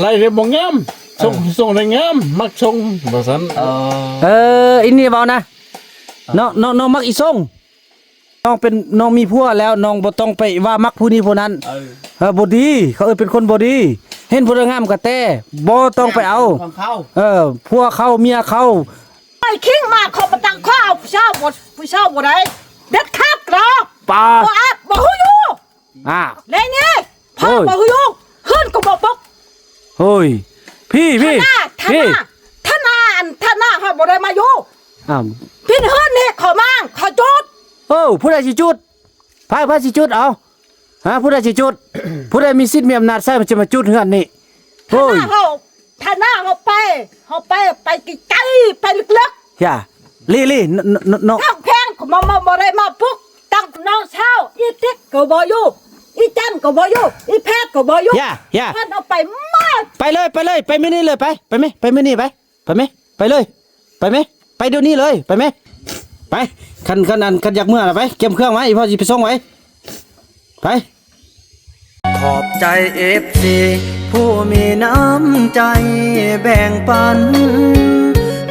ໄລ່ໄດ້ບໍ່ງາມ ສົ່ງ ເອີ ສົ່ງໄດ້ງາມ ມັກສົ່ງວ່າຊັ້ນ. ເອີ ເອີ ອີນີ້ເວົ້ານະ ເອີ ນ້ອງ ນ້ອງ ນ້ອງມັກອີ່ສົ່ງ ນ້ອງເປັນ ນ້ອງມີຜົວແລ້ວ ນ້ອງບໍ່ຕ້ອງໄປວ່າມັກຜູ້ນີ້ຜູ້ນັ້ນ. ເອີ ເອີ ບໍ່ດີ ເຂົາເອີ້ນເປັນຄົນບໍ່ດີ ເຫັນຜູ້ໃດງາມກະແຕ່ ບໍ່ຕ້ອງໄປເອົາ ເອີ ຜົວເຂົາ ເມຍເຂົາ. ໄອ້ຄິງມາ ເຂົາມາຕັ້ງຂໍ້ເອົາຜູ້ສາວບໍ່ ຜູ້ສາວບໍ່ໄດ້ເດັດຂາດກະ ປາ ບໍ່ອາດ ບໍ່ຮູ້ຢູ່ ອ່າ ແລ້ວນີ້ ໂອ້ຍ ພໍ່ບໍ່ຮູ້ຢູ່ ເຮືອນກໍບໍ່ປົກ. ໂອ້ຍ ພີ່ ພີ່ ທ່ານນາ ທ່ານນາ ພີ່ ທ່ານນາ ອັນທ່ານນາເຮົາບໍ່ໄດ້ມາຢູ່ ອ້າວ ເປັນເຮືອນນີ້ເຂົາມາງ ເຂົາຈຸດ. ໂອ້ ຜູ້ໃດຊິຈຸດ? ໃຜ ໃຜຊິຈຸດເອົາ? ຮະ ຜູ້ໃດຊິຈຸດ? ຜູ້ໃດມີສິດມີອຳນາດໃຊ້ມັນຈະມາຈຸດເຮືອນນີ້? ໂອ້ຍ ຖ້າເຮົາ ຖ້າໜ້າເຮົາໄປ ເຮົາໄປ ໄປໄກໆ ໄປເລິກໆ ຢ່າ ລີ່ ລີ່ ນ- ນ- ນ- ນ- ທາງແພງກໍມາ ມາ ບໍ່ໄດ້ມາປຸກ ຕັ້ງນ້ອງສາວ ອີຕິກກໍບໍ່ຢູ່ ອີຈັນກໍບໍ່ຢູ່ ອີແພດກໍບໍ່ຢູ່ ຢ່າ ຢ່າ ເພິ່ນເອົາໄປໝົດ. ໄປເລີຍ ໄປເລີຍ ໄປມື້ນີ້ເລີຍ ໄປ ໄປແມະ ໄປມື້ນີ້ໄປ. ໄປແມະ ໄປເລີຍ ໄປແມະ ໄປດຽວນີ້ເລີຍ ໄປແມະ ໄປ. ຄັນ ຄັນ ອັນ ຄັນຢາກເມືອລະໄປ ກຽມເຄື່ອງໄວ້ ອີ່ພໍ່ຊິໄປສົ່ງໄວ້ ໄປ. ຂອບໃຈເອັຟຊີຜູ້ມີນ້ຳໃຈແບ່ງປັນ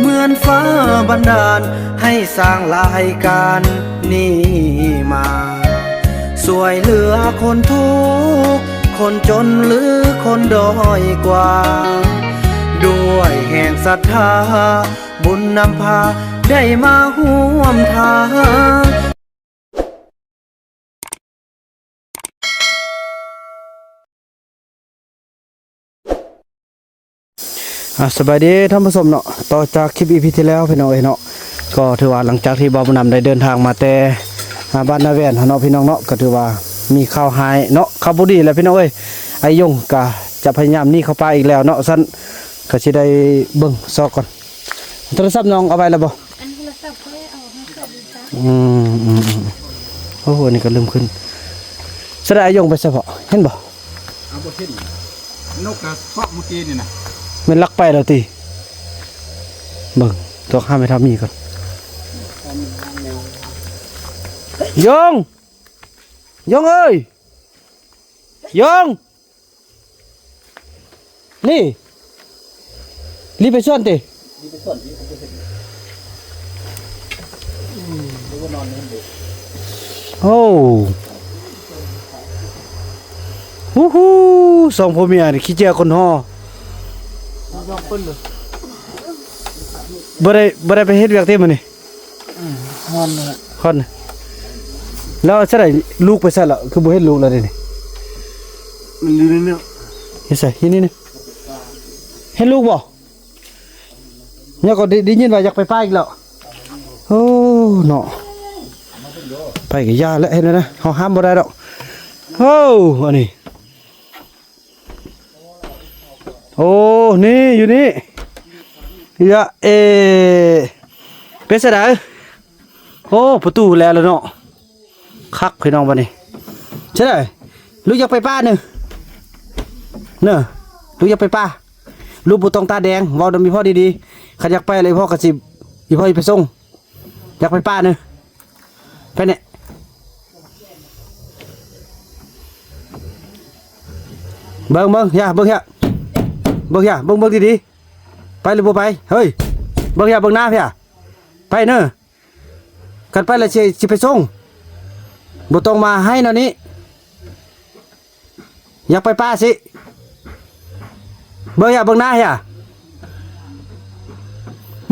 ເໝືອນຟ້າບັນດານໃຫ້ສ້າງລາຍການນີ້ມາ ຊ່ວຍເຫຼືອຄົນທຸກ ຄົນຈົນ ຫຼື ຄົນດ້ອຍກວ່າ ດ້ວຍແຮງສັດທາ ບຸນນຳພາໄດ້ມາຮ່ວມທາງ. ອ່າ ສະບາຍດີທ່ານຜູ້ຊົມເນາະ ຕໍ່ຈາກຄລິບອີພີທີ່ແລ້ວພີ່ນ້ອງເອີຍເນາະ ກໍຖືວ່າຫຼັງຈາກທີ່ບ່າວບຸນນຳໄດ້ເດີນທາງມາແຕ່ ອ່າ ບ້ານນາແວ່ນຫັ້ນເນາະພີ່ນ້ອງເນາະ ກໍຖືວ່າມີຂ່າວຮ້າຍເນາະ ຂ່າວບໍ່ດີແຫຼະພີ່ນ້ອງເອີຍ. ອ້າຍຍົງກໍຈະພະຍາຍາມໜີເຂົ້າປ່າອີກແລ້ວເນາະ ຊັ້ນກໍຊິໄດ້ເບິ່ງຊອກກ່ອນ. ໂທລະສັບນ້ອງເອົາໄວ້ແລ້ວບໍ່? ອັນໂທລະສັບຂ້ອຍເອົາໃຫ້ເຂົາຢູ່ຊະ. ອືມ ອືມ ອືມ ໂອ້ ອັນນີ້ກໍລືມຂຶ້ນ. ສະໄດອາຍົງໄປໃສເພາະ ເຫັນບໍ່? ເອົາ ບໍ່ເຫັນ ນົກກະຊອກເມື່ອກີ້ນີ້ນະ ແມ່ນລັກໄປແລ້ວຕິ? ເບິ່ງ ໂທຫາແມ່ເຖົ້າມີກ່ອນ. ຍົງ ຍົງເອີຍ ຍົງ ລີ່ ລີ່ໄປສວນຕິ? ລີ່ໄປສວນຕິ ບໍ່ເຫັນ ອືມ ຫຼືວ່ານອນຢູ່ຫັ້ນເດ. ໂອ້ ຫູຫູ ສອງຜົວເມຍນີ້ຂີ້ເຈຍຄົນຫໍ່ ບໍ່ໄດ້ ບໍ່ໄດ້ໄປເຮັດວຽກຕິມື້ນີ້? ອືມ ຮ້ອນແລ້ວ ຮ້ອນ. ແລ້ວຈັ່ງໃດ ລູກໄປໃສລະ? ຄືບໍ່ເຫັນລູກລະເດນີ້? ມັນຢູ່ໃນນີ້ ຢູ່ໃສ? ຢູ່ນີ້ນະ. ເຫັນລູກບໍ່? ຍັງກໍໄດ້ ໄດ້ຍິນວ່າຢາກໄປປ່າອີກແລ້ວ. ໂອ້ ເນາະ ໄປກໍຢ່າແຫຼະ ເຮັດແນວໃດ ເຮົາຫ້າມບໍ່ໄດ້ດອກ. ໂອ້ ອັນນີ້ ໂອ້ ນີ້ ຢູ່ນີ້ ຢາເອ ເປັນຈັ່ງໃດ? ໂອ້ ປະຕູແລ້ວລະເນາະ ຄັກພີ່ນ້ອງບັດນີ້. ຈັ່ງໃດ ລູກຢາກໄປປ່າເນີ ເນີ ລູກຢາກໄປປ່າ ລູກບໍ່ຕ້ອງຕາແດງ ເວົ້ານຳອີ່ພໍ່ດີໆ. ຄັນຢາກໄປລະ ອີ່ພໍ່ກໍຊິ ອີ່ພໍ່ຊິໄປສົ່ງ. ຢາກໄປປ່າເນີ ໄປແນ່. ເບິ່ງ ເບິ່ງ ຢ່າ ເບິ່ງ ຢ່າ ເບິ່ງ ຢ່າ ເບິ່ງ ເບິ່ງດີໆ. ໄປຫຼືບໍ່ໄປ? ເຮີ້ຍ ເບິ່ງ ຢ່າ ເບິ່ງໜ້າ ຢ່າ ໄປເນີ. ຄັນໄປລະຊິ ຊິໄປສົ່ງ ບໍ່ຕ້ອງມາໃຫ້ແນວນີ້. ຢາກໄປປ່າຊິ ເບິ່ງ ຢ່າ ເບິ່ງໜ້າ ຢ່າ.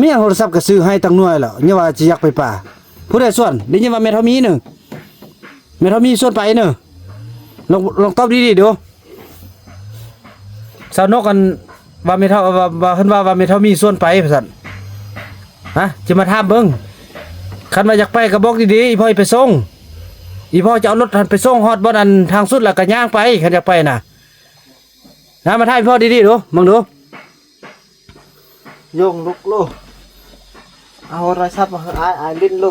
ມີຫຍັງ ໂທລະສັບກໍຊື້ໃຫ້ຕັ້ງໜ່ວຍແລ້ວ ຍັງວ່າຊິຢາກໄປປ່າ. ຜູ້ໃດຊວນ? ໄດ້ຍິນວ່າແມ່ເຖົ້າມີເນີ ແມ່ເຖົ້າມີຊວນໄປເນີ. ລອງ ລອງຕອບດີໆດູ. ສາວນົກ ອັນວ່າແມ່ເຖົ້າ ວ່າ ວ່າ ເພິ່ນວ່າ ວ່າແມ່ເຖົ້າມີຊວນໄປວ່າຊັ້ນ. ຮະ ຈະມາຖາມເບິ່ງ. ຄັນວ່າຢາກໄປກໍບອກດີໆ ອີ່ພໍ່ຊິໄປສົ່ງ. ອີ່ພໍ່ຈະເອົາລົດຫັ້ນໄປສົ່ງຮອດບ່ອນອັນທາງສຸດ ແລ້ວກໍຍ່າງໄປ ຄັນຢາກໄປນະ. ນະ ມາຖາມອີ່ພໍ່ດີໆດູ ເບິ່ງດູ. ຍົງ ລຸກໂລ ເອົາໂທລະສັບມາໃຫ້ອ້າຍ ອ້າຍຫຼິ້ນໂລ.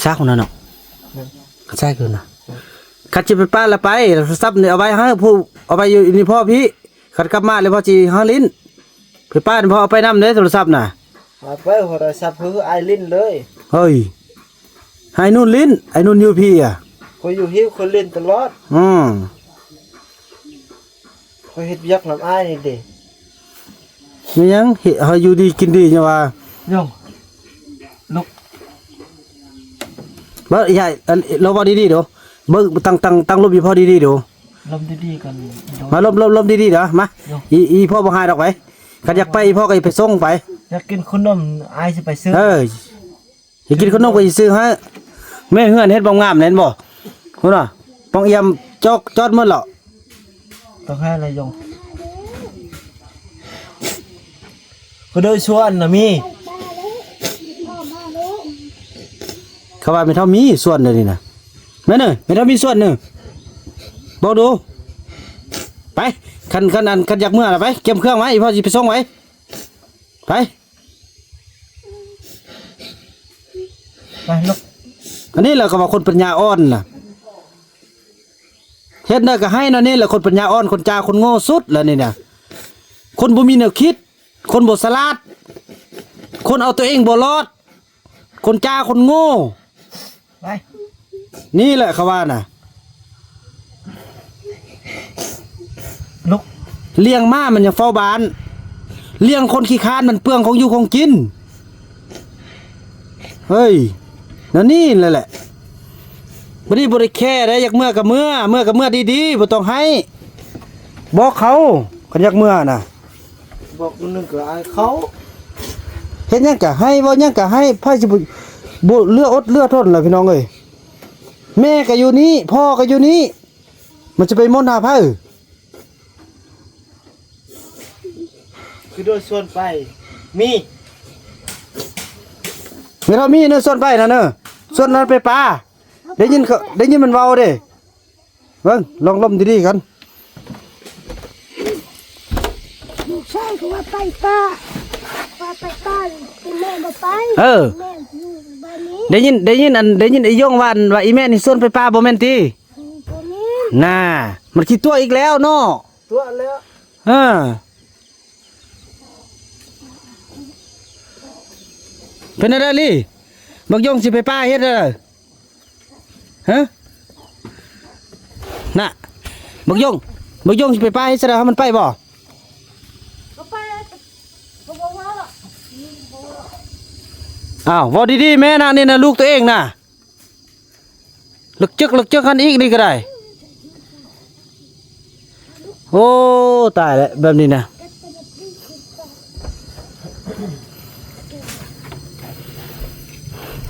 ຊາກຄົນນັ້ນເນາະ ຊາກຄົນນະ. ຄັນຊິໄປປ່າລະໄປ ໂທລະສັບນີ້ເອົາໄວ້ໃຫ້ຜູ້ ເອົາໄວ້ຢູ່ນີ້ພໍ່ພີ່. ຄັນກັບມາແລ້ວພໍ່ຊິຫາຫຼິ້ນ. ໄປປ່ານີ້ພໍ່ເອົາໄປນຳເດ້ ໂທລະສັບນະ. ເອົາໄປ ໂທລະສັບຄືອ້າຍຫຼິ້ນເລີຍ. ເຮີ້ຍ ໃຫ້ນຸ່ນຫຼິ້ນ ໄອ້ນຸ່ນຢູ່ພີ້ອະ. ຂ້ອຍຢູ່ພີ້ ຂ້ອຍຫຼິ້ນຕະຫຼອດ. ອືມ. ຂ້ອຍເຮັດວຽກນຳອ້າຍນີ້ເດ້. ແມ່ນຫຍັງ? ເຮັດໃຫ້ຢູ່ດີກິນດີຫຍັງວ່າ? ໂຍມ ລຸກ. ບໍ່ ຍາຍ ອັນ ລອງເວົ້າດີໆດູ. ເບິ່ງ ຕັ້ງ ຕັ້ງ ຕັ້ງລົມອີ່ພໍ່ດີໆດູ. ລົມດີໆກັນ. ມາລົມ ລົມ ລົມດີໆເດີ້. ມາ. ໂຍມ. ອີ ອີ່ພໍ່ບໍ່ຮ້າຍດອກໄປ. ຄັນຢາກໄປ ອີ່ພໍ່ກໍໄປສົ່ງໄປ. ຢາກກິນຂະໜົມ ອ້າຍຊິໄປຊື້. ເອີ. ຢາກກິນຂະໜົມກໍຊິຊື້ໃຫ້. ແມ່ເຮືອນເຮັດບໍ່ງາມແມ່ນບໍ່? ພຸ້ນນະ ປ່ອງອຽມຈອກຈອດໝົດແລ້ວ. ຕ້ອງໃຫ້ລະຢອງ. ກະໂດຍສວນນະມີ. ເຂົາວ່າແມ່ເຖົ້າມີສວນດຽວນີ້ນະ. ແມ່ນເອີຍ ແມ່ເຖົ້າມີສວນເອີຍ. ບອກດູ. ໄປ ຄັນ ຄັນ ອັນ ຄັນຢາກເມືອລະໄປ ກຽມເຄື່ອງໄວ້ ອີ່ພໍ່ຊິໄປສົ່ງໄວ້. ໄປ. ໄປ ລຸກ. ອັນນີ້ແຫຼະເຂົາວ່າຄົນປັນຍາອ່ອນນະ. ເຮັດໄດ້ກໍໃຫ້ແນວນີ້ແຫຼະ ຄົນປັນຍາອ່ອນ ຄົນຈ້າ ຄົນໂງ່ສຸດແລ້ວນີ້ນະ. ຄົນບໍ່ມີແນວຄິດ ຄົນບໍ່ສະຫຼາດ ຄົນເອົາຕົວເອງບໍ່ລອດ ຄົນຈ້າ ຄົນໂງ່. ໄປ. ນີ້ແຫຼະເຂົາວ່ານະ. ລຸກ. ລ້ຽງໝາມັນຍັງເຝົ້າບ້ານ ລ້ຽງຄົນຂີ້ຄ້ານມັນເປືອງຂອງຢູ່ຂອງກິນ. ເຮີ້ຍ ແນວນີ້ແຫຼະ ແຫຼະ. ບັດນີ້ບໍ່ໄດ້ແຄເດ້ ຢາກເມືອກໍເມືອ ເມືອກໍເມືອດີໆ ບໍ່ຕ້ອງໃຫ້. ບອກເຂົາ ຄັນຢາກເມືອນະ. ບອກໜຶ່ງກໍອາຍເຂົາ. ເຮັດຫຍັງກະໃຫ້ ເວົ້າຫຍັງກະໃຫ້ ໃຜຊິບໍ່ ບໍ່ເຫຼືອອົດເຫຼືອທົນລະພີ່ນ້ອງເອີຍ. ແມ່ກໍຢູ່ນີ້ ພໍ່ກໍຢູ່ນີ້ ມັນຈະໄປມົນຫາໃຜ? ຄືໂດຍສ່ວນໄປ ມີ ແມ່ນເຮົາມີເນີ ສ່ວນໄປນະເນີ ສ່ວນນັ້ນໄປປາ ໄດ້ຍິນເຂົາ ໄດ້ຍິນມັນເວົ້າເດ້. ເບິ່ງ ລອງລົມດີໆກັນ. ລູກຊາຍກໍວ່າໄປປ່າ ວ່າໄປປ່າ ແຕ່ແມ່ບໍ່ໄປ. ເອີ ແມ່ຢູ່ບ້ານນີ້. ໄດ້ຍິນ ໄດ້ຍິນອັນ ໄດ້ຍິນໄອ້ຢອງວ່າ ວ່າອີແມ່ນີ້ຊວນໄປປ່າ ບໍ່ແມ່ນຕິ? ອືມ ບໍ່ແມ່ນ. ນ່າ ມັນຂີ້ຕົວະອີກແລ້ວເນາະ. ຕົວະແລ້ວ. ເອີ ເປັນແນວໃດລີ? ບັກຢອງຊິໄປປ່າເຮັດແນວໃດ? ຮະ ນະ ບັກຢອງ ບັກຢອງຊິໄປປ່າເຮັດຈັ່ງໃດ ໃຫ້ມັນໄປບໍ່? ກໍໄປ ກໍບໍ່ວ່າລະ. ອ້າວ ເວົ້າດີໆແມ່ນະ ນີ້ນະ ລູກຕົວເອງນະ. ລຶກຈຶກ ລຶກຈຶກຫັ້ນອີກ ນີ້ກໍໄດ້. ໂອ້ ຕາຍແລ້ວ ແບບນີ້ນະ.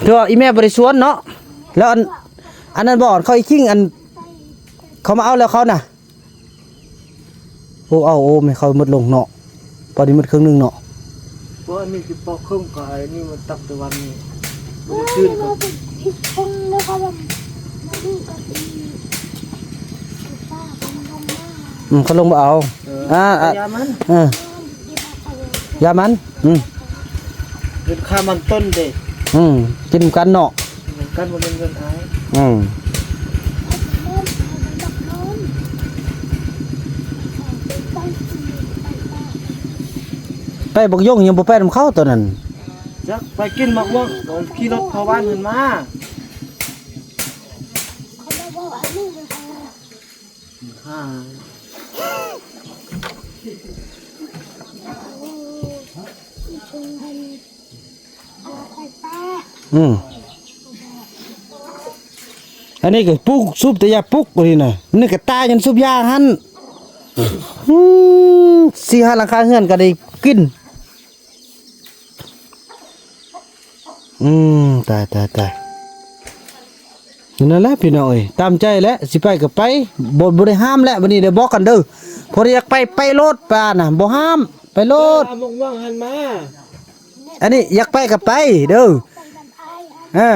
ຄືວ່າອີແມ່ບໍ່ໄດ້ຊວນເນາະ. ແລ້ວອັນ ອັນນັ້ນບໍ່ ເຂົາອີຄິງ ອັນ ເຂົາມາເອົາແລ້ວເຂົານະ. ໂອ້ ເອົາ ໂອ້ ແມ່ເຂົາໝົດລົງເນາະ. ປານີ້ໝົດເຄິ່ງໜຶ່ງເນາະ. ບໍ່ ອັນນີ້ຄືປອກເຄິ່ງກາຍນີ້ ມັນຕັກແຕ່ວັນນີ້ ບໍ່ໄດ້ຕື່ນກໍ ອືມ ເຂົາລົງບໍ່ເອົາ. ເອີ ອ່າ ອ່າ ຢ່າມັນ ເອີ ຢ່າມັນ ອືມ ເປັນຄ່າມັນຕົ້ນເດ້. ອືມ ກິນນຳກັນເນາະ. ນຳກັນ ບໍ່ແມ່ນເງິນອ້າຍ. ອືມ ໄປບັກຢົງຍັງບໍ່ໄປນຳເຂົາຕອນນັ້ນ. ຈັກໄປກິນໝາກມ່ວງ ຂີ່ລົດເຂົ້າບ້ານເພິ່ນມາ. ອືມ ອັນນີ້ກໍປຸກ ສູບແຕ່ຢາປຸກ ອັນນີ້ນະ. ນີ້ກໍຕາຍຍ້ອນສູບຢາຫັ້ນ. ອືມ ສີ່ຫ້າຫຼັງຄາເຮືອນກໍໄດ້ກິນ. ອືມ ຕາຍ ຕາຍ ຕາຍ. ນັ້ນແຫຼະພີ່ນ້ອງເອີຍ ຕາມໃຈແຫຼະ ຊິໄປກໍໄປ ບໍ່ ບໍ່ໄດ້ຫ້າມແຫຼະ. ບັດນີ້ໄດ້ບອກກັນເດີ ຜູ້ໃດຢາກໄປ ໄປໂລດ ປານະ ບໍ່ຫ້າມ ໄປໂລດ. ເອົາໝາກມ່ວງຫັ້ນມາ. ອັນນີ້ຢາກໄປກໍໄປເດີ. ເອີ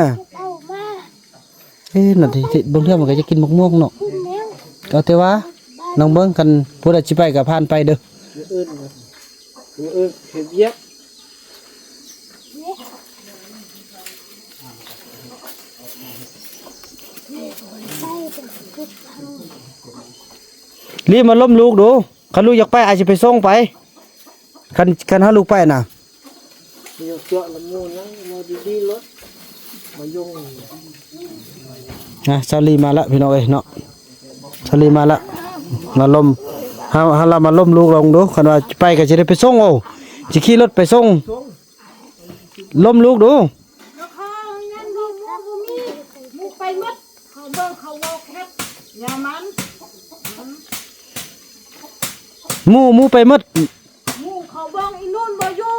ເອີ ນັ້ນທີ່ ທີ່ບາງເທື່ອມັນກໍຢາກກິນໝາກມ່ວງເນາະ. ເອົາແຕ່ວ່າ ລອງເບິ່ງ ຄັນຜູ້ໃດຊິໄປກໍຜ່ານໄປເດີ. ມື້ອື່ນ ມື້ອື່ນເຮັດວຽກ. ລີບມາລົມລູກດູ ຄັນລູກຢາກໄປ ອ້າຍຊິໄປສົ່ງໄປ. ຄັນ ຄັນຫາລູກໄປນະ ເຈົ້າລະມູນນະ ເວົ້າດີໆໂລດ ມາຍົງ. ອ່ະ ຊາວລີມາລະ ພີ່ນ້ອງເອີຍເນາະ. ຊາວລີມາລະ ມາລົມຫ ເຮົາ ເຮົາລະມາລົມລູກລອງດູ ຄັນວ່າໄປກໍຊິໄດ້ໄປສົ່ງ ໂອ້ ຊິຂີ່ລົດໄປສົ່ງ ລົມລູກດູ ແລ້ວເຂົານັ້ນລູກໝູບໍ່ມີ ໝູໄປໝົດ ເຂົາເບິ່ງເຂົາເວົ້າແຄັດ ຢ່າມັນ ໝູ ໝູໄປໝົດ ໝູເຂົາເບິ່ງອີ່ນຸ່ນບໍ່ຢູ່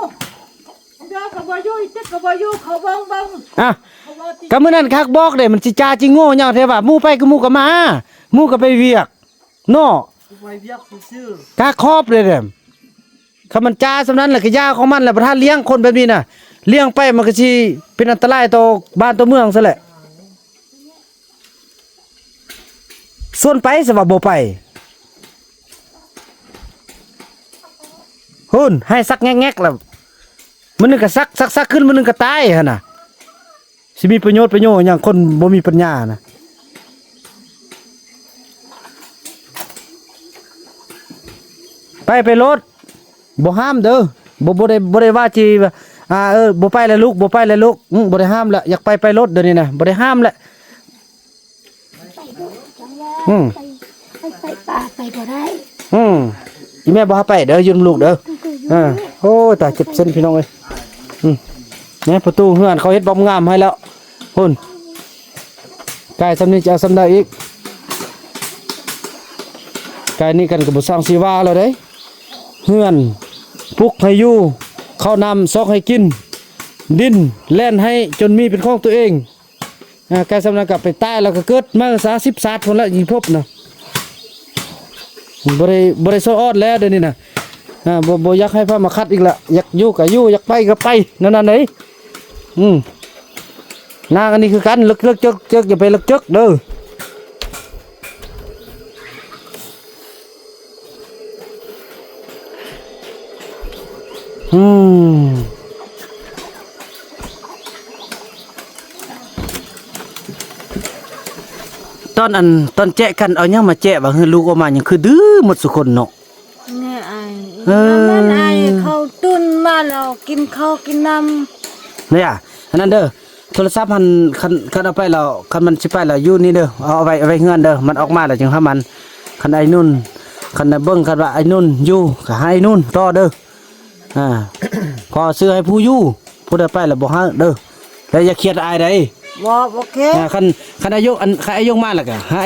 ເດີກໍບໍ່ຢູ່ ອີ່ຕຶກກໍບໍ່ຢູ່ ເຂົາເບິ່ງ ເບິ່ງ ອ່ະ ເຂົາເວົ້າຕິ ກໍມື້ນັ້ນຄັກບອກເດ້ ມັນຊິຈ້າຈິງໂງ່ຍາວແທ້ວ່າ ໝູໄປກໍໝູກໍມາ ໝູກໍໄປວຽກ ເນາະ ໄປວຽກຊື່ໆ ກາຂອບເດ້ ຄັນມັນຈ້າສ່ຳນັ້ນລະກະຢ່າຂອງມັນແຫຼະ ບັດຫາລ້ຽງຄົນແບບນີ້ນະ ລ້ຽງໄປມັນກະຊິເປັນອັນຕະລາຍຕໍ່ບ້ານຕໍ່ເມືອງຊັ້ນແຫຼະ ຊວນໄປຊະວ່າບໍ່ໄປ ພຸ້ນ ໄຫ້ສັກແງກໆລະ ມື້ໜຶ່ງກະສັກ ສັກໆຂຶ້ນ ມື້ໜຶ່ງກະຕາຍຫັ້ນນະ. ຊິມີປະໂຫຍດປະໂຫຍດຫຍັງ ຄົນບໍ່ມີປັນຍານະ ໄປ ໄປໂລດ ບໍ່ຫ້າມເດີ ບໍ່ ບໍ່ໄດ້ ບໍ່ໄດ້ວ່າຊິ ອ່າ ເອີ ບໍ່ໄປແລ້ວລູກ ບໍ່ໄປແລ້ວລູກ ອື ບໍ່ໄດ້ຫ້າມແລ້ວ ຢາກໄປ ໄປໂລດ ດຽວນີ້ນະ ບໍ່ໄດ້ຫ້າມແລ້ວ ໄປໂລດ ຈັງວ່າ ອື ໄປ ໄປ ໄປປ່າ ໄປບໍ່ໄດ້ ອື ອີແມ່ບໍ່ໃຫ້ໄປເດີ ຢູ່ນຳລູກເດີ ເອີ ໂອ້ຍ ຕາຍ ເຈັບເສັ້ນ ພີ່ນ້ອງເອີຍ ອື ນີ້ປະຕູເຮືອນເຂົາເຮັດບອມງາມໃຫ້ແລ້ວ ພຸ້ນ ກາຍສ່ຳນີ້ຈະເອົາສ່ຳໃດອີກ ກາຍນີ້ກັນກໍບໍ່ຊ່າງຊິວ່າແລ້ວເດ້ ເຮືອນປຸກໃຫ້ຢູ່ ເຂົ້ານ້ຳຊອກໃຫ້ກິນ ດິນແລ່ນໃຫ້ຈົນມີເປັນຂອງຕົວເອງ ອາ ກາຍສ່ຳນັ້ນກໍໄປຕາຍແລ້ວກໍເກີດມາຊາສິບຊາດພຸ້ນລະ ຍິ່ງພົບນະ ບໍ່ໄດ້ ບໍ່ໄດ້ໂຊອອດແລ້ວດຽວນີ້ນະ ອາ ບໍ່ ບໍ່ຢາກໃຫ້ໃຜມາຂັດອີກລະ ຢາກຢູ່ກໍຢູ່ ຢາກໄປກໍໄປ ແນວນັ້ນເດ້ ອືມ ນາງອັນນີ້ຄືກັນ ເລິກໆ ເຈິກໆ ຢ່າໄປເລິກເຈິກເດີ ອືມ ຕອນອັນ ຕອນແຈະກັນ ເອົາຫຍັງມາແຈະວະ? ເຮີ ລູກອອກມາຫຍັງຄືດື້ໝົດສູ່ຄົນເນາະ. ແນ່ອ້າຍ ເອີ ນັ້ນອ້າຍ ເຂົາຕື່ນມາແລ້ວກິນເຂົ້າກິນນ້ຳ ເນຍ ອັນນັ້ນເດີ ໂທລະສັບຫັ້ນ ຄັນ ຄັນເອົາໄປແລ້ວ ຄັນມັນຊິໄປແລ້ວ ຢູ່ນີ້ເດີ ເອົາໄວ້ ໄວ້ເຮືອນເດີ ມັນອອກມາແລ້ວຈຶ່ງຫາມັນ ຄັນອ້າຍນຸ່ນ ຄັນໄດ້ເບິ່ງ ຄັນວ່າອ້າຍນຸ່ນຢູ່ ກໍໃຫ້ອ້າຍນຸ່ນຕໍ່ເດີ ອາ ຂໍຊື້ໃຫ້ຜູ້ຢູ່ ຜູ້ໃດໄປແລ້ວບໍ່ໃຫ້ເດີ ແລ້ວຢ່າຄຽດອ້າຍໃດ ບໍ່ ບໍ່ຄຽດ ອາ ຄັນ ຄັນອາຍຸ ອັນ ຄັນອາຍຸມາແລ້ວກໍໃຫ້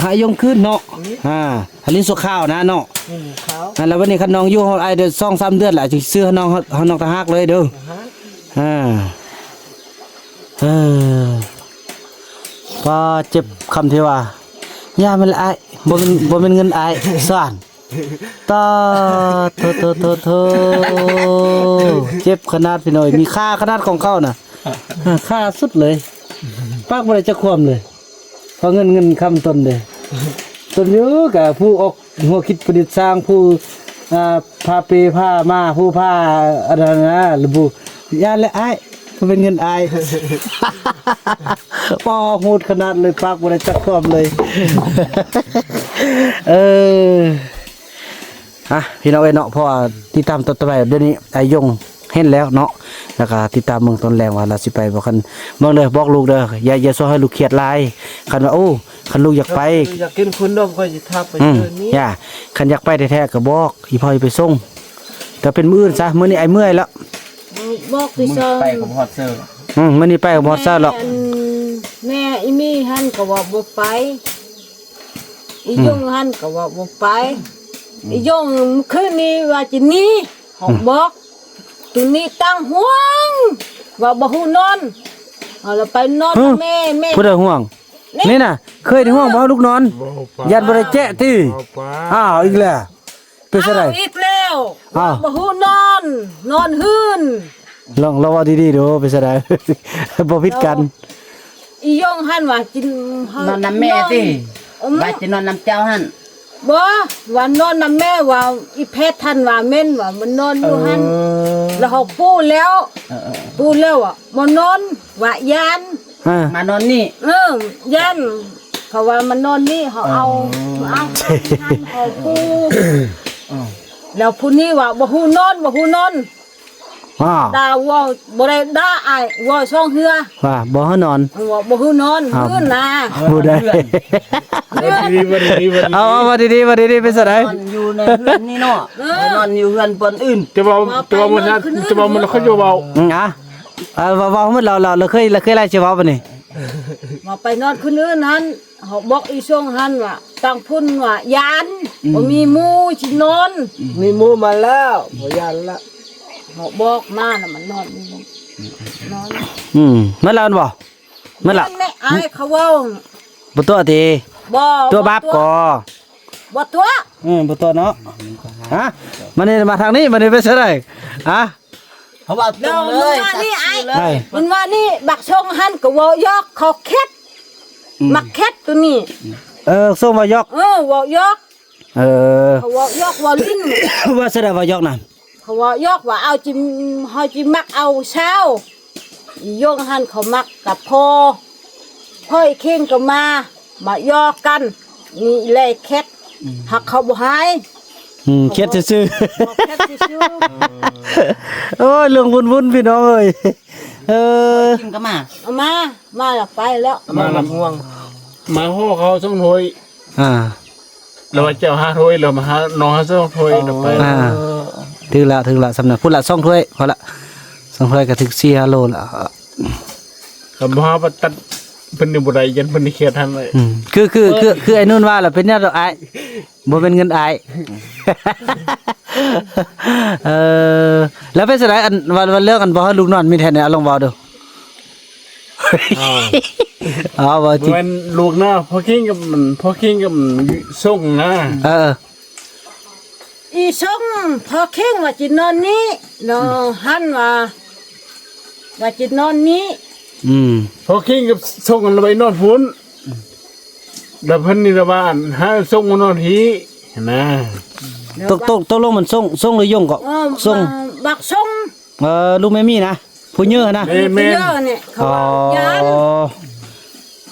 ໃຫ້ອາຍຸຄືນເນາະ ອືມ ອາ ອັນນີ້ຊົ່ວຄາວນະເນາະ ອືມ ຄາວ ອັນ ແລ້ວວັນນີ້ຄັນນ້ອງຢູ່ ເຮົາອ້າຍໄດ້ສອງສາມເດືອນແລ້ວ ຈຶ່ງຊື້ໃຫ້ນ້ອງ ໃຫ້ນ້ອງຕ່າງຫາກເລີຍເດີ ອາ ເອີ ປ້າ ເຈັບຄຳທີ່ວ່າ ຢ່າແມ່ນລະອ້າຍ ບໍ່ແມ່ນ ບໍ່ແມ່ນເງິນອ້າຍ ສານ ຕາ ໂທ ໂທ ໂທ ໂທ ເຈັບຂະໜາດພີ່ນ້ອງ ມີຄ່າຂະໜາດຂອງເຂົານະ ຄ່າສຸດເລີຍ ປາກບໍ່ໄດ້ຈັກຄວາມເລີຍ ເພາະເງິນ ເງິນຄຳຕົນເດ້ ຕົນຢູ່ກະຜູ້ອອກຫົວຄິດປະດິດສ້າງ ຜູ້ ອ່າ ພາເປພາມາ ຜູ້ພາອັນນັ້ນນະ ລະບຸ ຢ່າແຫຼະອ້າຍ ເປັນເງິນອ້າຍ ປ້າ ໂຫດຂະໜາດເລີຍ ປາກບໍ່ໄດ້ຈັກຄວາມເລີຍ ເອີ ອ່ະ ພີ່ນ້ອງເອີຍເນາະ ເພາະວ່າຕິດຕາມຕໍ່ໄປ ດຽວນີ້ອ້າຍຍົງເຫັນແລ້ວເນາະ ແລ້ວກໍຕິດຕາມເບິ່ງຕອນແລງວ່າລາວຊິໄປບໍ່ ຄັນເບິ່ງເດີ ບອກລູກເດີ ຢ່າ ຢ່າຊ່ວຍໃຫ້ລູກຄຽດຫຼາຍ ຄັນວ່າ ໂອ້ ຄັນລູກຢາກໄປ ຢາກກິນຂະໜົມ ຂ້ອຍຊິພາໄປ ອືມ ເດີນີ້ ຢ່າ ຄັນຢາກໄປແທ້ໆກໍບອກ ອີພໍ່ຊິໄປສົ່ງ ແຕ່ເປັນມື້ອື່ນຊະ ມື້ນີ້ອ້າຍເມື່ອຍແລ້ວ ບອກທີ່ ມື້ນີ້ ເຊີ ໄປກໍບໍ່ຮອດເຊີ ອືມ ມື້ນີ້ໄປກໍບໍ່ຮອດເຊີດອກ ແມ່ ແມ່ອີ່ມີຫັ້ນກໍວ່າບໍ່ໄປ ອີ່ຍົງຫັ້ນກໍວ່າບໍ່ໄປ ອືມ ອີ່ຍົງຄືນນີ້ວ່າຈະໜີ ເຮົາ ອືມ ບອກ ໂຕນີ້ຕັ້ງຫ່ວງ ວ່າບໍ່ຮູ້ນອນ ເອົາລະໄປນອນ ຮະ ນຳແມ່ ແມ່ ຜູ້ໃດຫ່ວງ ນີ້ ນີ້ນະ ເຄີຍໄດ້ຫ່ວງບໍ່ລູກນອນ ບໍ່ໄປ ຢ້ານບໍ່ໄດ້ແຈະຕິ ບໍ່ໄປ ອ້າວ ອີກແລ້ວ ເປັນຈັ່ງໃດ ອ້າວ ອີກແລ້ວ ອ້າວ ບໍ່ຮູ້ນອນ ນອນຮືນ ລອງ ລອງເວົ້າດີໆດູ ເປັນຈັ່ງໃດ ບໍ່ຜິດກັນ ອີ່ຍົງຫັ້ນວ່າຊິນອນນຳແມ່ຕິ ອືມ ວ່າຊິນອນນຳເຈົ້າຫັ້ນ ບໍ່ ວ່ານອນນຳແມ່ ວ່າອີ່ແພດຫັ້ນວ່າແມ່ນວ່າມັນນອນຢູ່ຫັ້ນ ເອີ ແລ້ວເຮົາປູແລ້ວ ເອີໆໆ ປູແລ້ວວ່າບໍ່ນອນ ວ່າຢ້ານ ອ່າ ມານອນນີ້ ເອີ ຢ້ານ ເຂົາວ່າມານອນນີ້ ເຮົາເອົາ ເອີ ເອົາ ເຮົາປູ ເອີ ແລ້ວຜູ້ນີ້ວ່າບໍ່ຮູ້ນອນ ບໍ່ຮູ້ນອນ ອ້າວ ດ່າ ເວົ້າບໍ່ໄດ້ດ່າອ້າຍ ເວົ້າສອງເທື່ອ ວ່າບໍ່ໃຫ້ນອນ ເວົ້າບໍ່ໃຫ້ນອນ ອ້າວ ມື້ນາ ບໍ່ໄດ້ ເວົ້າດີໆ ເວົ້າດີໆ ເວົ້າດີໆ ເອົາ ເອົາ ເວົ້າດີໆ ເວົ້າດີໆ ເປັນຈັ່ງໃດ? ນອນຢູ່ໃນເຮືອນນີ້ເນາະ ເອີ ນອນຢູ່ເຮືອນບ່ອນອື່ນ ແຕ່ວ່າ ແຕ່ວ່າມັນ ແຕ່ວ່າມັນ ເຂົາເຈົ້າເວົ້າ ອືມ ອະ ເອີ ເວົ້າ ເວົ້າໝົດ ລາວ ລາວ ລາວເຄີຍ ລາວເຄີຍໄລຊິເວົ້າປານນີ້ ວ່າໄປນອນຄືນອື່ນຫັ້ນ ເຮົາບອກອີ່ສົງຫັ້ນວ່າ ທາງພຸ້ນວ່າຢ້ານ ອືມ ບໍ່ມີໝູ່ຊິນອນ ມີໝູ່ມາແລ້ວ ບໍ່ຢ້ານລະ ເຮົາບອກມານະ ມັນນອນຢູ່ ນອນ ອືມ ມາລາວບໍ່? ມາລາວ ແມ່ນແຫຼະ ອ້າຍເຂົາເວົ້າ ບໍ່ຕົວະຕິ ບໍ່ ຕົວະບາບກໍ ບໍ່ຕົວະ ອືມ ບໍ່ຕົວະເນາະ ຮະ ມານີ້ ມາທາງນີ້ ມານີ້ ເປັນຈັ່ງໃດ? ຮະ ເຂົາເວົ້າຕົງເລີຍ ເອີ ມັນວ່ານີ້ ບັກຊົງຫັ້ນກໍເວົ້າຢອກ ເຂົາແຄັດ ອືມ ມັກແຄັດໂຕນີ້ ເອີ ຊົງເວົ້າຢອກ ເອີ ເວົ້າຢອກ ເອີ ເຂົາເວົ້າຢອກ ເວົ້າຫຼິ້ນ ວ່າຊັ້ນ ເວົ້າຢອກນະ ເຂົາເວົ້າຢອກວ່າ ເອົາຈິ ເຮົາຈິມັກເອົາຊາວ ອີ່ຢົງຫັ້ນເຂົາມັກກັບພໍ່ ພໍ່ອີ່ເຄັ່ງກໍມາ ມາຢອກກັນ ນີ້ແຫຼະແຄັດ ອືມ ຫາກເຂົາບໍ່ຫາຍ ອືມ ເຂົາເວົ້າ ແຄັດຊື່ໆ ເຂົາເວົ້າແຄັດຊື່ໆ ໂອ້ຍ ເລື່ອງວຸ້ນໆ ພີ່ນ້ອງເອີຍ ເອີ ຈິງກໍມາ ເອົາມາ ມາແລ້ວໄປແລ້ວ ມານຳ ມາຫໍ່ເຂົ້າສອງຖ້ວຍ ອ່າ ແລ້ວວ່າເຈົ້າຫ້າຖ້ວຍ ແລ້ວມາຫານ້ອງເຮົາສອງຖ້ວຍ ແລ້ວໄປ ອ່າ ຖືກລະ ຖືກລະ ສ່ຳນັ້ນ ພຸ້ນລະ ສອງຖ້ວຍ ພໍລະ ສອງຖ້ວຍກໍຖືກສີ່ຫ້າໂລລະ ຄັນບໍ່ຫາວ່າຕັດເພິ່ນນີ້ບໍ່ໄດ້ ຢ້ານເພິ່ນນີ້ຄຽດຫັ້ນເລີຍ ອືມ ຄື ຄື ຄື ຄືໄອ້ນຸ່ນວ່າລະ ເປັນຫຍັງດອກອ້າຍ ບໍ່ແມ່ນເງິນອ້າຍ ເອີ ແລ້ວເປັນຈັ່ງໃດ ອັນ ວ່າ ວ່າເລື່ອງອັນບໍ່ໃຫ້ລູກນອນມີແທ້ນີ້ ລອງເວົ້າດູ ອ້າວ ອ້າວ ວ່າຈິ ບໍ່ແມ່ນລູກນະ ພໍ່ຄິງກັບ ພໍ່ຄິງກັບຊົງນະ ເອີ ອີ່ຊົງ ພໍ່ຄິງວ່າຈິນອນນີ້ເນາະ ອືມ ຫັ້ນວ່າ ວ່າຈິນອນນີ້ ອືມ ພໍ່ຄິງກັບຊົງລະໄປນອນພຸ້ນ ລະເພິ່ນນີ້ລະວ່າ ອັນ ໃຫ້ຊົງມານອນພີ້ຫັ້ນນະ ຕົກ ຕົກ ຕົກລົງມັນຊົງ ຊົງຫຼືຍົງເກາະ ເອີ ຊົງ ບັກຊົງ ເອີ ລູກແມ່ໝີ່ນະ ຜູ້ເຍີຫັ້ນນະ ແມ່ນ ຜູ້ເຍີນີ້ ເຂົາວ່າຢ້ານ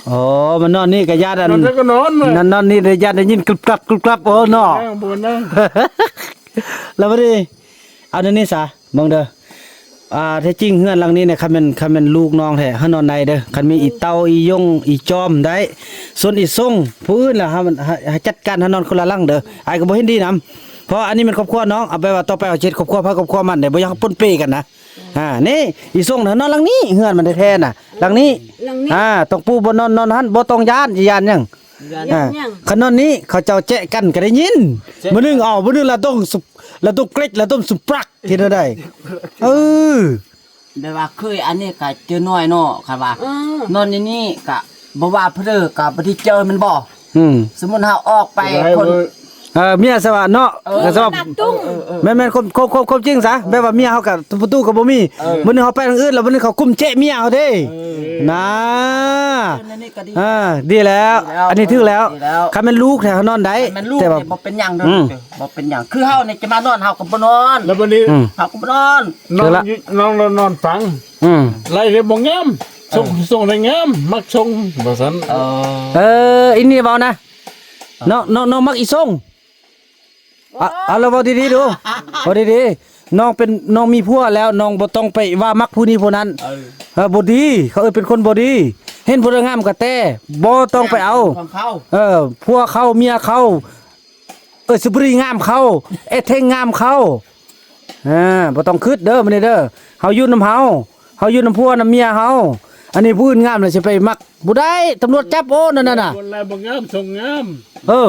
ອໍ ອໍ ມັນນອນນີ້ກໍຢ້ານ ອັນ ນອນນີ້ກໍນອນ ນອນ ນອນນີ້ໄດ້ຢ້ານໄດ້ຍິນກຶບກັບກຶບກັບ ໂອ້ເນາະ ບໍ່ນັ່ງ ແລ້ວບັດນີ້ ເອົາແນວນີ້ຊະ ເບິ່ງເດີ ອ່າ ແທ້ຈິງເຮືອນຫຼັງນີ້ນະ ຄັນແມ່ນ ຄັນແມ່ນລູກນ້ອງແທ້ ໃຫ້ນອນໃນເດີ ຄັນມີອີ່ເຕົ້າ ອີ່ຍົງ ອີ່ຈອມໄດ້ ສ່ວນອີ່ຊົງ ຜູ້ອື່ນລະ ໃຫ້ ໃຫ້ ໃຫ້ຈັດການ ໃຫ້ນອນຄົນລະຫຼັງເດີ ອ້າຍກໍບໍ່ເຫັນດີນຳ ເພາະວ່າອັນນີ້ແມ່ນຄອບຄົວນ້ອງ ເອົາແບບວ່າຕໍ່ໄປເຮົາຊິເຮັດຄອບຄົວໃຜຄອບຄົວມັນເດ້ ບໍ່ຢາກປົນເປກັນນະ ອ່າ ນີ້ ອີ່ຊົງນະ ນອນຫຼັງນີ້ ເຮືອນມັນແທ້ໆນະ ຫຼັງນີ້ ຫຼັງນີ້ ອ່າ ຕ້ອງປູບ່ອນນອນ ນອນຫັ້ນ ບໍ່ຕ້ອງຢ້ານ ຊິຢ້ານຫຍັງ ຢ້ານຫຍັງ ອ່າ ຄັນນອນນີ້ ເຂົາເຈົ້າແຈະກັນກໍໄດ້ຍິນ ມື້ໜຶ່ງເອົາ ມື້ໜຶ່ງລະດົງ ລະດົງເກຣັກ ລະດົງສຸມປຣັກ ເຮັດແນວໃດ ເອີ ແບບວ່າເຄີຍອັນນີ້ກະເຈີນ້ອຍເນາະ ຄັນວ່າ ເອີ ນອນໃນນີ້ກະບໍ່ວ່າເພີກະບໍ່ໄດ້ເຈີແມ່ນບໍ່? ອືມ ສົມມຸດເຮົາອອກໄປ ບໍ່ໄດ້ ຄົນ ບໍ່ ເອີ ເມຍສະຫວາເນາະ ເອີ ກະສະຫວາ ເອີ ເອີ ເອີ ແມ່ນໆ ຄວາມ ຄວາມ ຄວາມ ຄວາມຈິງຊະ ແບບວ່າເມຍເຮົາກະປະຕູກະບໍ່ມີ ເອີ ມື້ນີ້ເຮົາໄປທາງອື່ນແລ້ວ ມື້ນີ້ເຂົາກຸ້ມເຈະເມຍເຮົາເດ້ ເອີ ນາ ເອີ ອັນນີ້ກະດີ ເອີ ດີແລ້ວ ດີແລ້ວ ອັນນີ້ຖືກແລ້ວ ດີແລ້ວ ຄັນແມ່ນລູກແທ້ເຮົານອນໄດ້ ຄັນແມ່ນລູກ ແຕ່ວ່າ ນີ້ບໍ່ເປັນຫຍັງເດີ ອືມ ບໍ່ເປັນຫຍັງ ຄືເຮົານີ້ຈະມານອນ ເຮົາກໍບໍ່ນອນ ແລ້ວບັດນີ້ ອືມ ເຮົາກໍບໍ່ນອນ ນອນ ເອີ ຢູ່ ນອນ ນອນຟັງ ອືມ ໄລ່ໄດ້ບໍ່ງາມ ເອີ ຊົງ ຊົງໄດ້ງາມ ມັກຊົງ ວ່າຊັ້ນ ເອີ ເອີ ອີນີ້ເວົ້ານະ ນ້ອງ ນ້ອງ ນ້ອງມັກອີ່ຊົງ ອະ ເອົາລະເວົ້າດີໆດູ ເວົ້າດີໆ ນ້ອງເປັນ ນ້ອງມີຜົວແລ້ວ ນ້ອງບໍ່ຕ້ອງໄປວ່າມັກຜູ້ນີ້ຜູ້ນັ້ນ ເອີ ເອີ ບໍ່ດີ ເຂົາເອີ້ນເປັນຄົນບໍ່ດີ ເຫັນຜູ້ໃດງາມກໍແຕ່ ບໍ່ຕ້ອງໄປເອົາ ງາມຂອງເຂົາ ເອີ ຜົວເຂົາ ເມຍເຂົາ ເອີ ສຸບຣີງາມເຂົາ ເອເທັງງາມເຂົາ ອ່າ ບໍ່ຕ້ອງຄິດເດີ ມື້ນີ້ເດີ ເຮົາຢູ່ນຳເຮົາ ເຮົາຢູ່ນຳຜົວນຳເມຍເຮົາ ອັນນີ້ຜູ້ອື່ນງາມແລ້ວຊິໄປມັກ ບໍ່ໄດ້ ຕຳຫຼວດຈັບ ໂອ້ ນັ້ນນະ ຄົນລາວບໍ່ງາມ ຊົງງາມ ເອີ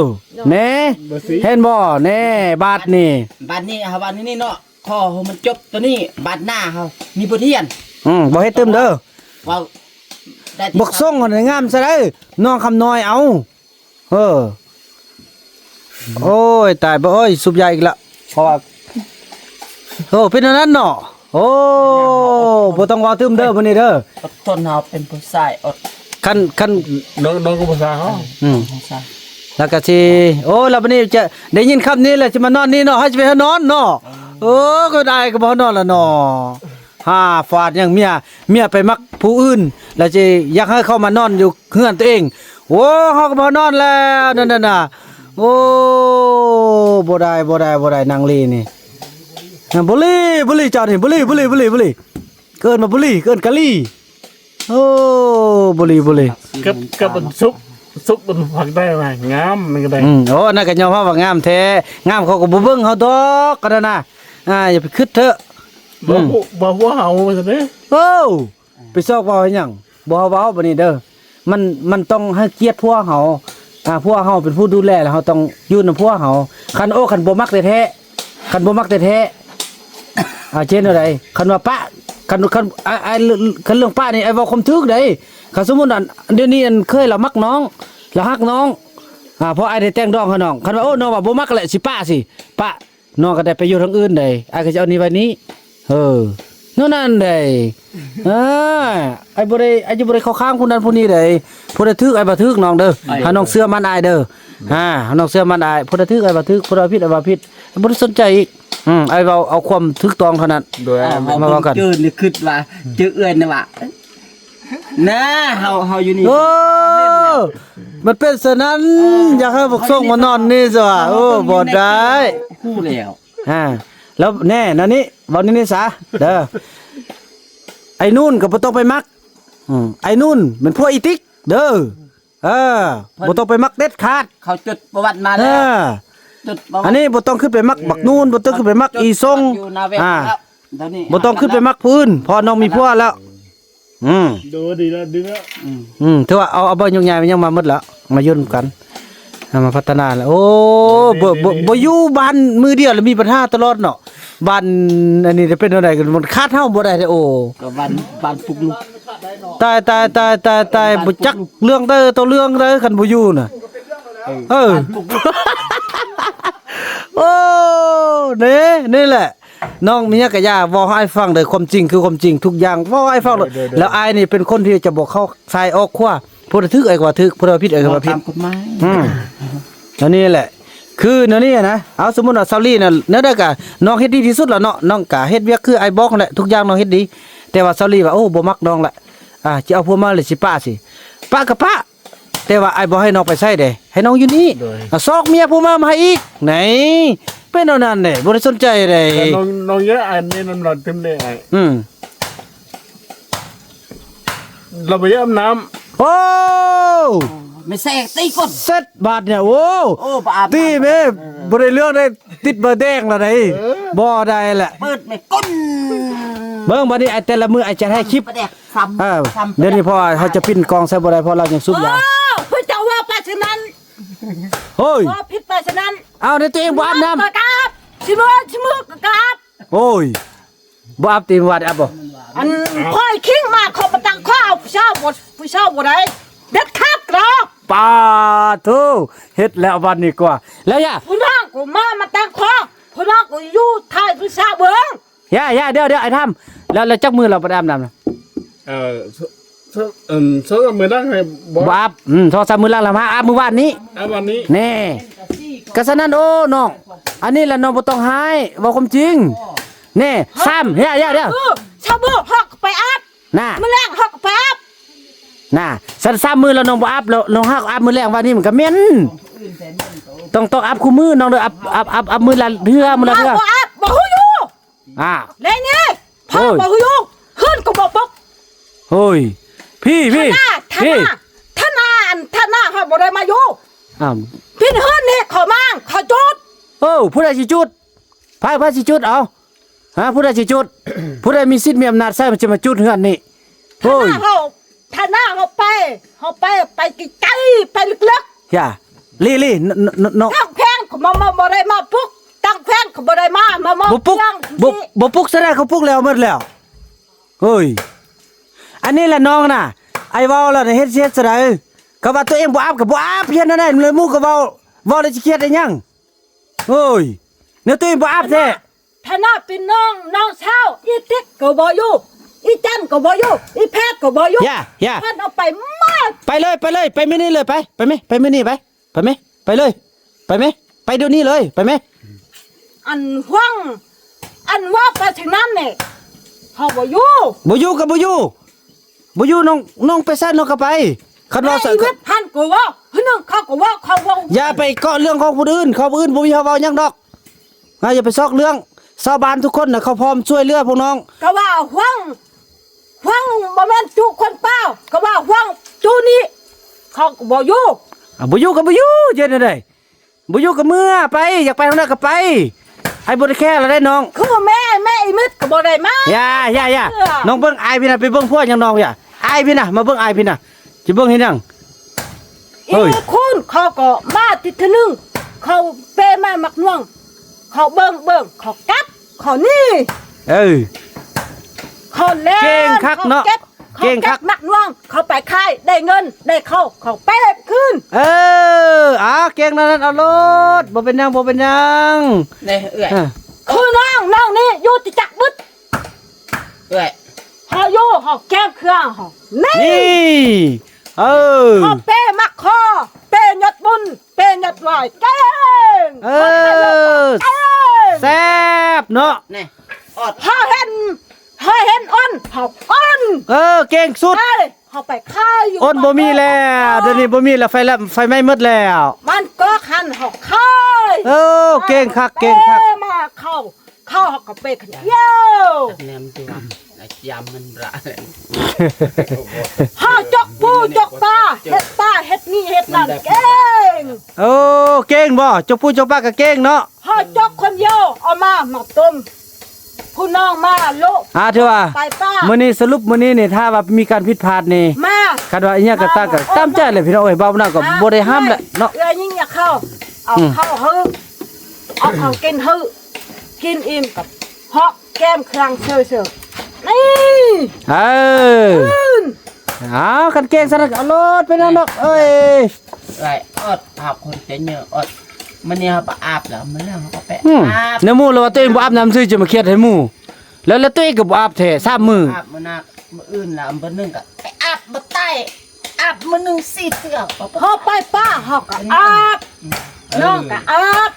ແນ່ ບໍ່ຊິ ເຫັນບໍ່ ແນ່ ບາດນີ້ ບາດນີ້ເຮົາວ່ານີ້ເນາະ ຂໍໃຫ້ມັນຈົບໂຕນີ້ ບາດໜ້າເຮົາມີບົດຮຽນ ອືມ ບໍ່ເຮັດຕື່ມເດີ ເວົ້າໄດ້ ບັກຊົງຫັ້ນງາມຊະໃດ ນ້ອງຄຳນ້ອຍເອົາ ເອີ ໂອ້ຍ ຕາຍ ໂອ້ຍ ສູບຢາອີກລະ ເພາະວ່າ ໂອ້ ເປັນອັນນັ້ນເນາະ ໂອ້ ບໍ່ຕ້ອງເວົ້າຕື່ມເດີ ມື້ນີ້ເດີ ອົດທົນ ເຮົາເປັນຜູ້ຊາຍ ອົດ ຄັນ ຄັນ ນ້ອງ ນ້ອງກໍຜູ້ຊາຍເຮົາ ອືມ ຜູ້ຊາຍ ແລ້ວກໍຊິ ໂອ້ ແລ້ວບັດນີ້ຈະໄດ້ຍິນຄຳນີ້ແລ້ວ ຊິມານອນນີ້ເນາະ ເຮົາຊິໄປຫານອນເນາະ ເອີ ໂອ້ ກໍໄດ້ ກໍບໍ່ນອນລະເນາະ ຫາຟາດຫຍັງເມຍ ເມຍໄປມັກຜູ້ອື່ນ ແລ້ວຊິຢາກໃຫ້ເຂົາມານອນຢູ່ເຮືອນຕົວເອງ ໂອ້ ເຮົາກໍບໍ່ນອນແລ້ວ ນັ້ນນະ ໂອ້ ບໍ່ໄດ້ ບໍ່ໄດ້ ບໍ່ໄດ້ ນາງລີນີ້ ອ່າ ບຸລີ ບຸລີ ເຈົ້ານີ້ ບຸລີ ບຸລີ ບຸລີ ບຸລີ ເອີ້ນມາບຸລີ ເອີ້ນກະລີ. ໂອ້ ບຸລີ ບຸລີ ກັບ ກັບອັນສຸກ ສຸກອັນຜັກໄດ້ມາ ງາມມັນກໍໄດ້. ອືມ ໂອ້ ອັນນັ້ນກໍຍອມຮັບວ່າງາມແທ້ ງາມ ເຂົາກໍບໍ່ເບິ່ງເຮົາດອກ ອັນນັ້ນນະ. ອ່າ ຢ່າໄປຄິດເຖາະ. ບໍ່ ອືມ ບໍ່ ບໍ່ເຮົາຊັ້ນເດ້. ໂອ້ ໄປຊອກເວົ້າເຮັດຫຍັງ? ບໍ່ເວົ້າບັດນີ້ເດີ ມັນ ມັນຕ້ອງໃຫ້ກຽດຜົວເຮົາ. ອ່າ ຜົວເຮົາເປັນຜູ້ດູແລ ແລ້ວເຮົາຕ້ອງຢູ່ນຳຜົວເຮົາ. ຄັນ ໂອ້ ຄັນບໍ່ມັກແທ້ໆ ຄັນບໍ່ມັກແທ້ໆ ອາ ເຊັ່ນແນວໃດ? ຄັນວ່າປະ ຄັນ ຄັນ ອ້າຍ ອ້າຍ ຄັນເລື່ອງປະນີ້ ອ້າຍເວົ້າຄວາມຖືກໃດ໋. ຄັນສົມມຸດອັນ ດຽວນີ້ອັນເຄີຍລາວມັກນ້ອງ ລາວຮັກນ້ອງ ອ່າ ພໍອ້າຍໄດ້ແຕ່ງດອງໃຫ້ນ້ອງ ຄັນວ່າ ໂອ້ ນ້ອງວ່າບໍ່ມັກແຫຼະ ຊິປະ ຊິປະ ນ້ອງກໍໄດ້ໄປຢູ່ທາງອື່ນໃດ໋ ອ້າຍກໍຈະເອົານີ້ໄວ້ນີ້. ເອີ ແນວນັ້ນໃດ໋. ອ່າ ອ້າຍບໍ່ໄດ້ ອ້າຍຈະບໍ່ໄດ້ເຂົ້າຂ້າງຜູ້ນັ້ນຜູ້ນີ້ໃດ໋. ຜູ້ໃດຖືກ ອ້າຍວ່າຖືກນ້ອງເດີ ໃຫ້ນ້ອງເຊື່ອໝັ້ນອ້າຍເດີ. ອ່າ ໃຫ້ນ້ອງເຊື່ອໝັ້ນອ້າຍ ຜູ້ໃດຖືກ ອ້າຍວ່າຖືກ ຜູ້ໃດຜິດ ອ້າຍວ່າຜິດ ບໍ່ໄດ້ສົນໃຈອີກ. ອືມ ອ້າຍເວົ້າເອົາຄວາມຖືກຕ້ອງເທົ່ານັ້ນ. ໂດຍ ອ່າ ມາເວົ້າກັນ ເກີນ ຄິດວ່າ ເຈີເອື້ອຍນະວ່າ ນະ ເຮົາ ເຮົາຢູ່ນີ້. ໂອ້ ມັນເປັນສະນັ້ນ ຢາກໃຫ້ພວກສົ່ງມານອນນີ້ຊະວ່າ. ໂອ້ ບໍ່ໄດ້ ຮູ້ແລ້ວ. ອ່າ ແລ້ວແນ່ ແນວນີ້ ເວົ້າແນວນີ້ຊະເດີ ໄອ້ນູນກໍບໍ່ຕ້ອງໄປມັກ. ອືມ ໄອ້ນູນແມ່ນຜົວອີຕິກເດີ. ເອີ ບໍ່ຕ້ອງໄປມັກເດັດຂາດ. ເຂົາຈົດປະຫວັດມາແລ້ວ. ເອີ ຈົດປະຫວັດ ອັນນີ້ບໍ່ຕ້ອງຂຶ້ນໄປມັກບັກນູນ ບໍ່ຕ້ອງຂຶ້ນໄປມັກອີຊົງ. ອ່າ ບໍ່ຕ້ອງຂຶ້ນໄປມັກຜູ້ອື່ນ ເພາະນ້ອງມີຜົວແລ້ວ. ອືມ ໂດ ດີແລ້ວ ດີແລ້ວ. ອືມ ອືມ ຖືວ່າເອົາ ເອົາເບິ່ງຍົກຍ້າຍມັນຍັງມາໝົດແລ້ວ ມາຢູ່ນຳກັນ ເອົາມາພັດທະນາແລ້ວ. ໂອ້ ບໍ່ ບໍ່ ບໍ່ຢູ່ບ້ານມື້ດຽວລະມີບັນຫາຕະຫຼອດເນາະ. ບ້ານອັນນີ້ຈະເປັນແນວໃດ ມັນຂາດເຮົາບໍ່ໄດ້ເດ້. ໂອ້ ກໍບ້ານ ບ້ານປຸກລຸກ. ຕາຍ ຕາຍ ຕາຍ ຕາຍ ຕາຍ ບໍ່ຈັກເລື່ອງໃດຕໍ່ເລື່ອງໃດ ຄັນບໍ່ຢູ່ນະ. ເອີ ເອີ ບ້ານປຸກລຸກ. ໂອ້ ນີ້ ນີ້ແຫຼະ ນ້ອງມີຫຍັງກະຢ່າ ເວົ້າໃຫ້ອ້າຍຟັງເດີ ຄວາມຈິງຄືຄວາມຈິງ ທຸກຢ່າງເວົ້າໃຫ້ອ້າຍຟັງໂລດ. ໂດຍ ໂດຍ ແລ້ວອ້າຍນີ້ເປັນຄົນທີ່ຈະບໍ່ເຂົ້າສາຍອອກຂວາ ຜູ້ໃດຖືກອ້າຍກໍວ່າຖືກ ຜູ້ໃດຜິດອ້າຍກໍວ່າຜິດ ເວົ້າຕາມກົດໝາຍ. ອືມ ອັນນີ້ແຫຼະ ຄືແນວນີ້ນະ. ເອົາ ສົມມຸດວ່າຊາວລີນະ ແນວໃດກະນ້ອງເຮັດດີທີ່ສຸດແລ້ວເນາະ ນ້ອງກະເຮັດວຽກຄືອ້າຍບອກຫັ້ນແຫຼະ ທຸກຢ່າງນ້ອງເຮັດດີ. ແຕ່ວ່າຊາວລີວ່າ ໂອ້ ບໍ່ມັກນ້ອງລະ ອ່າ ຊິເອົາຜົວມາຫຼືຊິປະ ຊິປະກະປະ ແຕ່ວ່າອ້າຍບໍ່ໃຫ້ນ້ອງໄປໃສເດ້ ໃຫ້ນ້ອງຢູ່ນີ້. ໂດຍ ອ່າ ຊອກເມຍຜູ້ໃໝ່ມາໃຫ້ອີກ ໄນ ເປັນແນວນັ້ນເດ້ ບໍ່ໄດ້ສົນໃຈເດ້. ແຕ່ນ້ອງ ນ້ອງເຍອະ ອັນນີ້ນ້ຳລາຍຕື່ມເດ້ອ້າຍ. ອືມ ລາວບໍ່ຢາກອາບນ້ຳ. ໂອ້ ແມ່ແຊກຕີກົ້ນ ເສັດບາດນີ້. ໂອ້ ໂອ້ ບໍ່ອາບນ້ຳ ຕີແມ່ ບໍ່ໄດ້ເລື່ອງໄດ້ ຕິດໃບແດງລະໄດ໋. ເອີ ບໍ່ໄດ້ລະ ເປີດແມ່ກົ້ນ. ເບິ່ງບາດນີ້ ອ້າຍແຕ່ລະມື້ອ້າຍຈະໃຫ້ຄລິບ ປາແດກ ຊ້ຳ ເອີ ຊ້ຳ ດຽວນີ້ເພາະວ່າເຮົາຈະປິ່ນກ້ອງໃສ່ບໍ່ໄດ້ ເພາະລາວຍັງສູບຢາ. ໂອ້ ເພິ່ນເຈົ້າວ່າໄປຊັ້ນນັ້ນ. ໂອ້ຍ ເວົ້າຜິດໄປຊັ້ນນັ້ນ. ອ້າວ ໃນຕົວເອງບໍ່ອາບນ້ຳ. ກະອາບ ຊິມື້ ຊິມື້ກະອາບ. ໂອ້ຍ ບໍ່ອາບຕິ ວ່າໄດ້ອາບບໍ່? ອັນຂ້ອຍຄີງມາ ຂ້ອຍມາຕັ້ງຂ້ອຍເອົາຜູ້ສາວບໍ່ ຜູ້ສາວບໍ່ໄດ້ ເດັດຂາດກະດອກ. ປາໂທ ເຮັດແລ້ວບາດນີ້ກວ່າ ແລ້ວຢ່າ ຜູ້ນ້ອງກູມາ ມາຕັ້ງຂ້ອຍ ຜູ້ນ້ອງກູຢູ່ຖ່າຍຜູ້ສາວເບິ່ງ. ຢ່າ ຢ່າ ດຽວ ດຽວ ອ້າຍທຳ ແລ້ວ ແລ້ວຈັກມື້ລາວບໍ່ໄດ້ອາບນ້ຳນະ? ເອີ ສ- ເອີ ສອງສາມມື້ຫຼັງໃຫ້ບໍ່ ບໍ່ອາບ. ອືມ ສອງສາມມື້ຫຼັງລະມາອາບມື້ວານນີ້ ອາບວານນີ້ ແນ່. ກະສະນັ້ນ ໂອ້ ນ້ອງ ອັນນີ້ລະນ້ອງບໍ່ຕ້ອງຮ້າຍ ເວົ້າຄວາມຈິງ ແນ່. ສາມ ຢ່າ ຢ່າ ຢ່າ ເອີ ສາມມື້ເຮົາກໍໄປອາບ ນະ ມື້ແລງເຮົາກໍໄປອາບ ນະ. ສາມ ສາມມື້ລະນ້ອງບໍ່ອາບ ລະນ້ອງຫາກອາບມື້ແລງ ວານນີ້ມັນກະເໝັນ ຕ້ອງ ຕ້ອງອາບຄູ່ມື້ນ້ອງເດີ. ອາບ ອາບ ອາບ ອາບມື້ລະເທື່ອ ມື້ລະເທື່ອ ບໍ່ອາບ ບໍ່ຮູ້ຢູ່. ອ້າວ ແລ້ວນີ້ ໂອ້ຍ ພໍ່ບໍ່ຮູ້ຢູ່ ເຮືອນກໍບໍ່ປຸກ. ໂອ້ຍ ພີ່ ພີ່ ທະນາ ທະນາ ທະນາ ອັນທະນາເຮົາບໍ່ໄດ້ມາຢູ່. ອ້າວ ເປັນເຮືອນນີ້ເຂົາມາງ ເຂົາຈຸດ. ໂອ້ ຜູ້ໃດຊິຈຸດ? ໃຜ ໃຜຊິຈຸດ? ເອົາ ຮະ ຜູ້ໃດຊິຈຸດ? ຜູ້ໃດມີສິດມີອຳນາດໃຊ້ມັນຈະມາຈຸດເຮືອນນີ້? ໂອ້ຍ ທະນາເຮົາ ທະນາເຮົາໄປ ເຮົາໄປ ໄປໄກໆ ໄປເລິກໆ. ຢ່າ ລີ່ ລີ່ ນ- ນ- ນ- ນ- ຕັ້ງແຂວງເຂົາມາ ມາ ບໍ່ໄດ້ມາປຸກ ຕັ້ງແຂວງເຂົາບໍ່ໄດ້ມາ ມາ ມາ ບໍ່ປຸກ ບໍ່ ບໍ່ປຸກຊະໄດ້ ເຂົາປຸກແລ້ວໝົດແລ້ວ. ເຮີ້ຍ ອັນນີ້ແຫຼະນ້ອງນະ ອ້າຍເວົ້າແລ້ວນະ ເຮັດຊິເຮັດຊະໃດ? ກະວ່າຕົວເອງບໍ່ອາບກະບໍ່ອາບ ເຮັດແນວໃດ ແລ້ວໝູ່ກະເວົ້າ ເວົ້າແລ້ວຊິຄຽດອີຫຍັງ? ເຮີ້ຍ ແນວຕົວເອງບໍ່ອາບແທ້. ຖານະເປັນນ້ອງ ນ້ອງສາວ ອີຕິກກໍບໍ່ຢູ່ ອີຈັນກໍບໍ່ຢູ່ ອີແພດກໍບໍ່ຢູ່. ຢ່າ ຢ່າ ເພິ່ນເອົາໄປໝົດ. ໄປເລີຍ ໄປເລີຍ ໄປມື້ນີ້ເລີຍ ໄປ ໄປແມະ ໄປມື້ນີ້ໄປ ໄປແມະ ໄປເລີຍ ໄປແມະ ໄປດຽວນີ້ເລີຍ ໄປແມະ. ອັນຫວງ ອັນວ່າໄປທາງນັ້ນນີ້ ເຮົາບໍ່ຢູ່ ບໍ່ຢູ່ກໍບໍ່ຢູ່ ບໍ່ຢູ່ ນ້ອງ ນ້ອງໄປໃສນ້ອງກໍໄປ. ຄັນວ່າ ໃນຊີວິດຫັ້ນກໍເວົ້າ ຜູ້ໜຶ່ງເຂົາກໍເວົ້າ ເຂົາເວົ້າ ຢ່າໄປເກາະເລື່ອງຂອງຜູ້ອື່ນ ຂອງຜູ້ອື່ນບໍ່ມີເຮົາເວົ້າຫຍັງດອກ. ອ່າ ຢ່າໄປຊອກເລື່ອງ ຊາວບ້ານທຸກຄົນນະ ເຂົາພ້ອມຊ່ວຍເຫຼືອພວກນ້ອງ. ກະວ່າຫວງ ຫວງບໍ່ແມ່ນຈຸຄົນປ່າ ກະວ່າຫວງຈຸນີ້ ເຂົາກະບໍ່ຢູ່. ອ່າ ບໍ່ຢູ່ກະບໍ່ຢູ່ ເຮັດແນວໃດ? ບໍ່ຢູ່ກະເມືອໄປ ຢາກໄປທາງໃດກະໄປ ອ້າຍບໍ່ໄດ້ແຄລະໄດ໋ນ້ອງ. ຄືແມ່ ແມ່ອີມິດກະບໍ່ໄດ້ມາ. ຢ່າ ຢ່າ ຢ່າ ເອີ ນ້ອງເບິ່ງອ້າຍພີ້ນະ ໄປເບິ່ງພວກຫຍັງນ້ອງຢ່າ ອ້າຍພີ້ນະ ມາເບິ່ງອ້າຍພີ້ນະ ຊິເບິ່ງເຮັດຫຍັງ? ເອີຍ ອີຄູນເຂົາກະມາຕິດເທື່ອໜຶ່ງ ເຂົາເປມາໝາກມ່ວງ ເຂົາເບິ່ງ ເບິ່ງ ເຂົາກັບ ເຂົາໜີ. ເອີ ເຂົາແລ່ນ ເກັ່ງຄັກເນາະ ເຂົາເກັບ ເກັ່ງຄັກ ເຂົາເກັບໝາກມ່ວງ ເຂົາໄປຂາຍ ໄດ້ເງິນ ໄດ້ເຂົ້າ ເຂົາເປຄືນ. ເອີ ເອົາ ເກັ່ງແນວນັ້ນເອົາໂລດ ບໍ່ເປັນຫຍັງ ບໍ່ເປັນຫຍັງ. ນີ້ເອື້ອຍ ອ່າ ຄືນ້ອງ ນ້ອງນີ້ຢູ່ຕິຈັກບຶດ ເອື້ອຍ ເຮົາຢູ່ ເຮົາແກມເຄື່ອງເຮົານີ້ ນີ້ ເອີ ເຮົາເປມັກຄໍ ເປຍອດບຸນ ເປຍອດໄຫວ້ ເກັ່ງ. ເອີ ເກັ່ງ ແຊບເນາະ ນີ້ ເຮົາເຫັນ ເຮົາເຫັນອ່ອນ ເຮົາອ່ອນ. ເອີ ເກັ່ງສຸດ ເຮົາໄປຂາຍຢູ່ ອ່ອນບໍ່ມີແລ້ວ ດຽວນີ້ບໍ່ມີແລ້ວ ໄຟແລ້ວ ໄຟໄໝ້ໝົດແລ້ວ ມັນກໍຄັນເຮົາຂາຍ. ເອີ ເກັ່ງຄັກ ເກັ່ງຄັກ ເປມາເຂົ້າ ເຂົ້າເຮົາກະເປຄັນດຽວ ແນມຕົວ ຍາມມັນລະ ເຮົາຈົກປູຈົກປາ ເຮັດປາເຮັດນີ້ເຮັດນັ້ນ ເກັ່ງ. ໂອ້ ເກັ່ງບໍ່ ຈົກປູຈົກປາກະເກັ່ງເນາະ. ເຮົາຈົກຄົນດຽວ ເອົາມາ ມາຕົ້ມ ຜູ້ນ້ອງມາໂລະ ອ່າ ຖືວ່າ ໄປປ່າ ມື້ນີ້ສະຫຼຸບມື້ນີ້ນີ້ ຖ້າວ່າມີການຜິດພາດນີ້ ມາ ຄັນວ່າອີ່ຫຍັງກະຕາມກະຕາມໃຈແຫຼະພີ່ນ້ອງເອີຍ ບ່າວນາກະບໍ່ໄດ້ຫ້າມແຫຼະເນາະ. ເອື້ອຍຍິງຢາກເຂົ້າ ເອົາເຂົ້າໃຫ້ ເອົາເຂົ້າກິນໃຫ້ ກິນອີ່ມກະເພາະແກ້ມເຄື່ອງເຊີໆ ນີ້ ເອີ ເອົາ ຄັນເກັ່ງຊັ້ນເອົາໂລດ ເປັນຫຍັງດອກ ເອີຍ. ໄດ້ອອດ ພາຄົນເປັນເຍອະອອດ ມື້ນີ້ເຮົາບໍ່ອາບແລ້ວ ມື້ແລງເຮົາກະໄປອາບ. ແນວໝູ່ລະວ່າຕົວເອງບໍ່ອາບນ້ຳຊື່ ຈະມາຄຽດໃຫ້ໝູ່ ແລ້ວ ແລ້ວຕົວເອງກະບໍ່ອາບແທ້ ສາມມື້ ອາບມື້ໜ້າ ມື້ອື່ນລະມື້ໜຶ່ງກະໄປອາບ ບໍ່ຕາຍ ອາບມື້ໜຶ່ງສີ່ເທື່ອ. ເຮົາໄປປ່າເຮົາກະອາບ ນ້ອງກະອາບ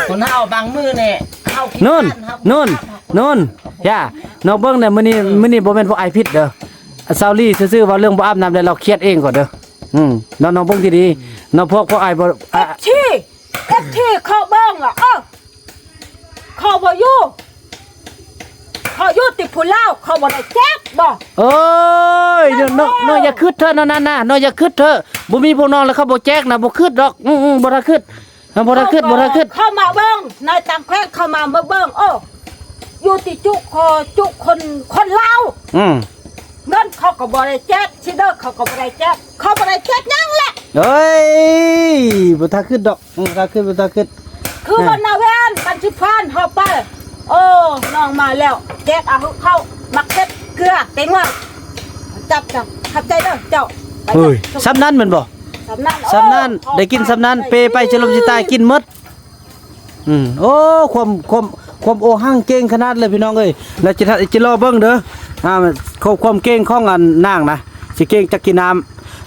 ຄົນເຮົາບາງມື້ນີ້ ເຮົາຂີ້ຄ້ານ ໂນ່ນ ໂນ່ນ ຢ່າ ນ້ອງເບິ່ງນະ ມື້ນີ້ ມື້ນີ້ບໍ່ແມ່ນພວກອ້າຍຜິດເດີ ສາວລີຊື່ໆ ເວົ້າເລື່ອງບໍ່ອາບນ້ຳແລ້ວ ລາວຄຽດເອງກ່ອນເດີ. ອືມ ນ້ອງ ນ້ອງເບິ່ງດີໆ ນ້ອງ ພວກ ພວກອ້າຍບໍ່ ເອັຟຊີ ເອັຟຊີ ເຂົາເບິ່ງລະ ເອີ ເຂົາບໍ່ຢູ່ ເຂົາຢູ່ຕິຜູ້ລາວ ເຂົາບໍ່ໄດ້ແຈກບໍ່? ໂອ້ຍ ນ້ອງ ນ້ອງຢ່າຄຶດເທີະ ນ້ອງນັ້ນນະ ນ້ອງຢ່າຄຶດເທີະ ບໍ່ມີພວກນ້ອງແລ້ວເຂົາບໍ່ແຈກນະ ບໍ່ຄຶດດອກ ອື ອື ບໍ່ໄດ້ຄຶດ ບໍ່ໄດ້ຄຶດ ບໍ່ໄດ້ຄຶດ. ເຂົາມາເບິ່ງ ໃນຕ່າງແຂວງເຂົາມາ ມາເບິ່ງ ໂອ້ ຢູ່ຕິຈຸ ຂໍຈຸຄົນ ຄົນລາວ ອືມ ເງິນເຂົາກະບໍ່ໄດ້ແຈກ ຊິເດີເຂົາກະບໍ່ໄດ້ແຈກ ເຂົາບໍ່ໄດ້ແຈກຫຍັງແຫຼະ. ເອີຍ ບໍ່ຖ້າຄຶດດອກ ອືມ ຖ້າຄຶດ ບໍ່ຖ້າຄຶດ ຄືວັນນາແວນ ບັນຊິພານເຮົາໄປ ໂອ້ ນ້ອງມາແລ້ວ ແຈກອາຫານເຂົ້າ ໝາກເຜັດ ເກືອ ແຕງໂມ ຈັບ ຈັບ ຂອບໃຈເດີເຈົ້າ. ເອີຍ ສ່ຳນັ້ນແມ່ນບໍ່? ສ່ຳນັ້ນ ສ່ຳນັ້ນ ເອີ ໄດ້ກິນສ່ຳນັ້ນ ເປໄປ ຈະລົມຊິຕາຍ ກິນໝົດ. ອືມ ໂອ້ ຄວາມ ຄວາມ ຄວາມໂອຫັງເກັ່ງຂະໜາດເລີຍພີ່ນ້ອງເອີຍ ແລ້ວຈະ ຈະລໍເບິ່ງເດີ ອ່າ ຄວາມ ຄວາມເກັ່ງຂອງອັນນາງນະ ຊິເກັ່ງຈັກກິນນ້ຳ.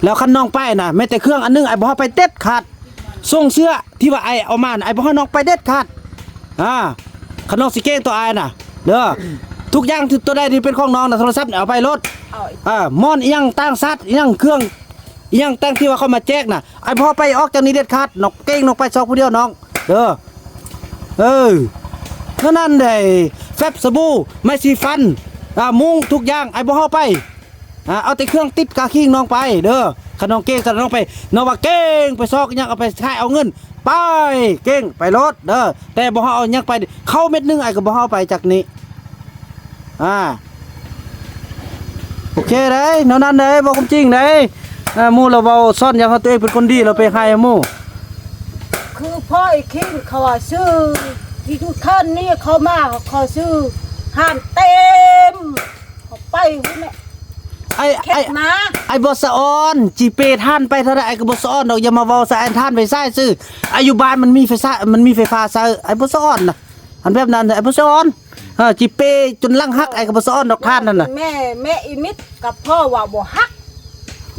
ແລ້ວຄັນນ້ອງໄປນະ ແມ້ແຕ່ເຄື່ອງອັນໜຶ່ງ ອ້າຍບໍ່ໃຫ້ໄປເດັດຂາດ ສົ່ງເສື້ອທີ່ວ່າອ້າຍເອົາມານະ ອ້າຍບໍ່ໃຫ້ນ້ອງໄປເດັດຂາດ. ອ່າ ຄັນນ້ອງຊິເກັ່ງຕໍ່ອ້າຍນະເດີ ທຸກຢ່າງທີ່ ຕົວໃດທີ່ເປັນຂອງນ້ອງນະ ໂທລະສັບນີ້ເອົາໄປໂລດ ອ່າ ໝອນອີ່ຫຍັງຕ່າງຊາດ ອີ່ຫຍັງເຄື່ອງ ອີ່ຫຍັງຕ່າງທີ່ວ່າເຂົາມາແຈກນະ ອ້າຍບໍ່ໃຫ້ໄປອອກຈາກນີ້ເດັດຂາດ. ນ້ອງເກັ່ງ ນ້ອງໄປຊອກຜູ້ດຽວນ້ອງເດີ. ເອີ ນັ້ນ ນັ້ນໃດ ແຟັບ ສະບູ ໄມ້ສີຟັນ ອ່າ ມຸ້ງ ທຸກຢ່າງ ອ້າຍບໍ່ໃຫ້ໄປ. ອ່າ ເອົາແຕ່ເຄື່ອງຕິດກາຄີງນ້ອງໄປເດີ. ຄັນນ້ອງເກັ່ງ ຄັນນ້ອງໄປ ນ້ອງວ່າເກັ່ງ ໄປຊອກອີ່ຫຍັງ ເອົາໄປຂາຍເອົາເງິນ ໄປ ເກັ່ງ ໄປໂລດເດີ ແຕ່ບໍ່ໃຫ້ເອົາຫຍັງໄປ ເຂົ້າເມັດໜຶ່ງ ອ້າຍກະບໍ່ໃຫ້ເອົາໄປຈາກນີ້. ອ່າ ໂອເຄໃດ໋ ແນວນັ້ນໃດ໋ ເວົ້າຄວາມຈິງໃດ໋. ອ່າ ໝູ່ລາວເວົ້າຊ້ອນຢາກໃຫ້ຕົວເອງເປັນຄົນດີ ລາວໄປໃຫ້ໝູ່ ຄືພໍ່ອີຄິງເຂົາວ່າຊື້ ກິນເຄີນນີ້ເຂົາມາ ເຂົາຊື້ຮ້ານເຕັມ ເຂົາໄປພຸ້ນແຫຼະ. ອ້າຍ ອ້າຍ ອ້າຍບໍ່ສະອອນ ຈິເປທ່ານໄປເທົ່າໃດ ອ້າຍກະບໍ່ສະອອນດອກ ຢ່າມາເວົ້າສະອອນ ທ່ານໄປໃຊ້ຊື່ ອາ ຢູ່ບ້ານມັນມີໄຟຟ້າ ມັນມີໄຟຟ້າໃຊ້ ອ້າຍບໍ່ສະອອນນະ ອັນແບບນັ້ນ ອ້າຍບໍ່ສະອອນ. ເອີ ຈິເປຈົນຫຼັງຫັກ ອ້າຍກະບໍ່ສະອອນດອກທ່ານນັ້ນນະ. ແມ່ ແມ່ອີມິດກັບພໍ່ວ່າບໍ່ຮັກ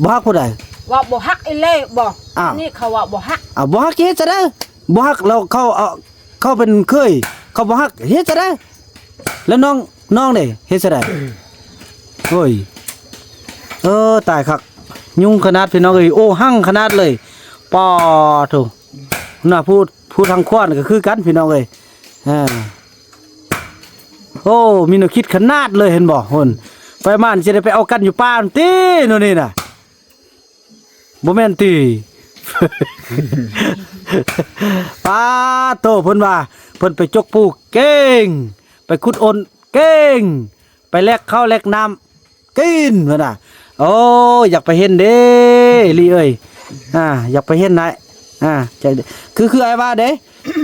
ບໍ່ຮັກຜູ້ໃດ? ວ່າບໍ່ຮັກອີ່ຫຼີບໍ່? ນີ້ເຂົາວ່າບໍ່ຮັກ. ອ່າ ບໍ່ຮັກຊິເຮັດຈັ່ງໃດ? ບໍ່ຮັກແລ້ວເຂົາ ເຂົາເປັນເຂີຍ ເຂົາບໍ່ຮັກເຮັດຈັ່ງໃດ? ແລ້ວນ້ອງ ນ້ອງເດ ເຮັດຈັ່ງໃດ? ໂອ້ຍ ເອີ ຕາຍຄັກ ຍຸງຂະໜາດພີ່ນ້ອງເອີຍ ໂອຫັງຂະໜາດເລີຍ ປາໂທ້. ນະ ຜູ້ ຜູ້ທາງຂວານກະຄືກັນພີ່ນ້ອງເອີຍ ເອີ. ໂອ້ ມີແນວຄິດຂະໜາດເລີຍ ເຫັນບໍ່? ໂຫນ ໄປມານຊິໄດ້ໄປເອົາກັນຢູ່ປ່າຫັ້ນຕິ ໂນ່ນນີ້ນະ ບໍ່ແມ່ນຕິ? ປາໂທ້ ເພິ່ນວ່າ ເພິ່ນໄປຈົກປູເກັ່ງ ໄປຂຸດອົນເກັ່ງ ໄປແລກເຂົ້າແລກນ້ຳກິນ ເພິ່ນວ່າ. ໂອ້ ຢາກໄປເຫັນເດ້ ລີເອີຍ ອ່າ ຢາກໄປເຫັນໄດ໋ ອ່າ ໃຈ ຄື ຄືອ້າຍວ່າເດ້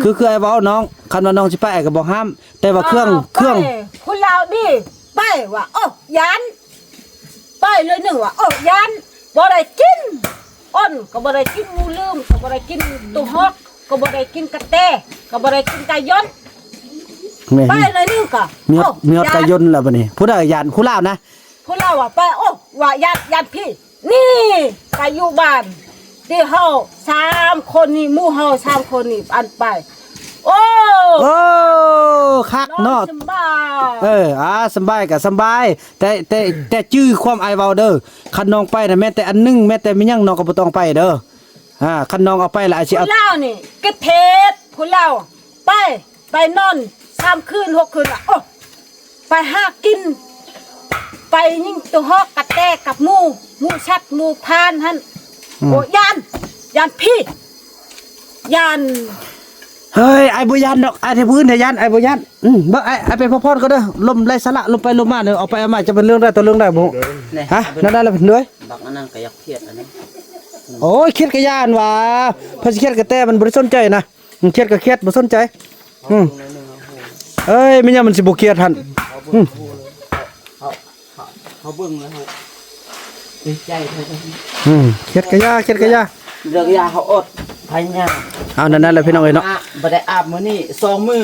ຄື ຄືອ້າຍເວົ້ານ້ອງ ຄັນວ່ານ້ອງຊິໄປ ອ້າຍກໍບໍ່ຫ້າມ ແຕ່ວ່າເຄື່ອງ ອ້າວ ເຄື່ອງ ໄປ ຜູ້ລາວນີ້ ໄປວ່າ ໂອ້ ຢ້ານ ໄປເລີຍໜຶ່ງວ່າ ໂອ້ ຢ້ານ ບໍ່ໄດ້ກິນ ອ່ອນກໍບໍ່ໄດ້ກິນ ໝູລືມກໍບໍ່ໄດ້ກິນ ໂຕຮອກກໍບໍ່ໄດ້ກິນ ກະແຕກໍບໍ່ໄດ້ກິນ ໄກ່ຍົນ ແມ່ນ ໄປເລີຍໜຶ່ງກໍ ມີຮອດ ໂອ້ ມີຮອດ ຢ້ານ ໄກ່ຍົນແລ້ວບັດນີ້ ຜູ້ໃດຢ້ານ ຜູ້ລາວນະ ຜູ້ລາວວ່າໄປ ໂອ້ ວ່າຢ້ານ ຢ້ານຜີ ນີ້ໄປຢູ່ບ້ານ ທີ່ເຮົາສາມຄົນນີ້ ໝູ່ເຮົາສາມຄົນນີ້ ອັນໄປ ໂອ້ ໂອ້ ຄັກເນາະ ນອນສຳບາຍ ເອີ ອ່າ ສຳບາຍກໍສຳບາຍ ແຕ່ ແຕ່ ແຕ່ຈື່ຄວາມອ້າຍເວົ້າເດີ ຄັນນ້ອງໄປນະ ແມ້ແຕ່ອັນໜຶ່ງ ແມ້ແຕ່ມີຫຍັງ ນ້ອງກໍບໍ່ຕ້ອງໄປເດີ ອ່າ ຄັນນ້ອງເອົາໄປລະ ອ້າຍຊິເອົາ ຜູ້ລາວນີ້ ເກັບເຫັດ ຜູ້ລາວ ໄປ ໄປນອນສາມຄືນຫົກຄືນລະ ໂອ້ ໄປຫາກິນ ໄປຍິງໂຕຮອກກະແຕກັບໝູ ໝູສັດ ໝູພານຫັ້ນ ອືມ ໂອ້ ຢ້ານ ຢ້ານຜີ ຢ້ານ ເຮີ້ຍ ອ້າຍບໍ່ຢ້ານດອກ ອ້າຍແຕ່ຜູ້ອື່ນແທ້ຢ້ານ ອ້າຍບໍ່ຢ້ານ ອືມ ເບິ່ງ ອ້າຍ ອ້າຍໄປພັກຜ່ອນກ່ອນເດີ ລົມໄຮ້ສາລະ ລົມໄປລົມມາເດີ ເອົາໄປເອົາມາຈະເປັນເລື່ອງໄດ້ຕໍ່ເລື່ອງໄດ້ບໍ່? ແນ່ ຮະ ນັ້ນໄດ້ລະເປັນເດ້ຍ ບັກອັນນັ້ນກໍຢາກຄຽດອັນນັ້ນ ໂອ້ຍ ຄຽດກະຢ່າຫັ້ນຫວາ ໃຜຊິຄຽດກະແຕ ມັນບໍ່ໄດ້ສົນໃຈນະ ຄຽດກໍຄຽດ ບໍ່ສົນໃຈ ອືມ ເອີຍ ແມ່ນຫຍັງມັນຊິບໍ່ຄຽດຫັ້ນ ອືມ ເຮົາ ເຮົາ ເຮົາເບິ່ງແລ້ວເຮົາດີໃຈແທ້ໆ ອືມ ຄຽດກະຢ່າ ຄຽດກະຢ່າ ເລື່ອງຢາເຮົາອົດພະຍາຍາມ ເອົາ ນັ້ນແຫຼະພີ່ນ້ອງເອີຍເນາະ ບໍ່ໄດ້ອາບມື້ນີ້ສອງມື້.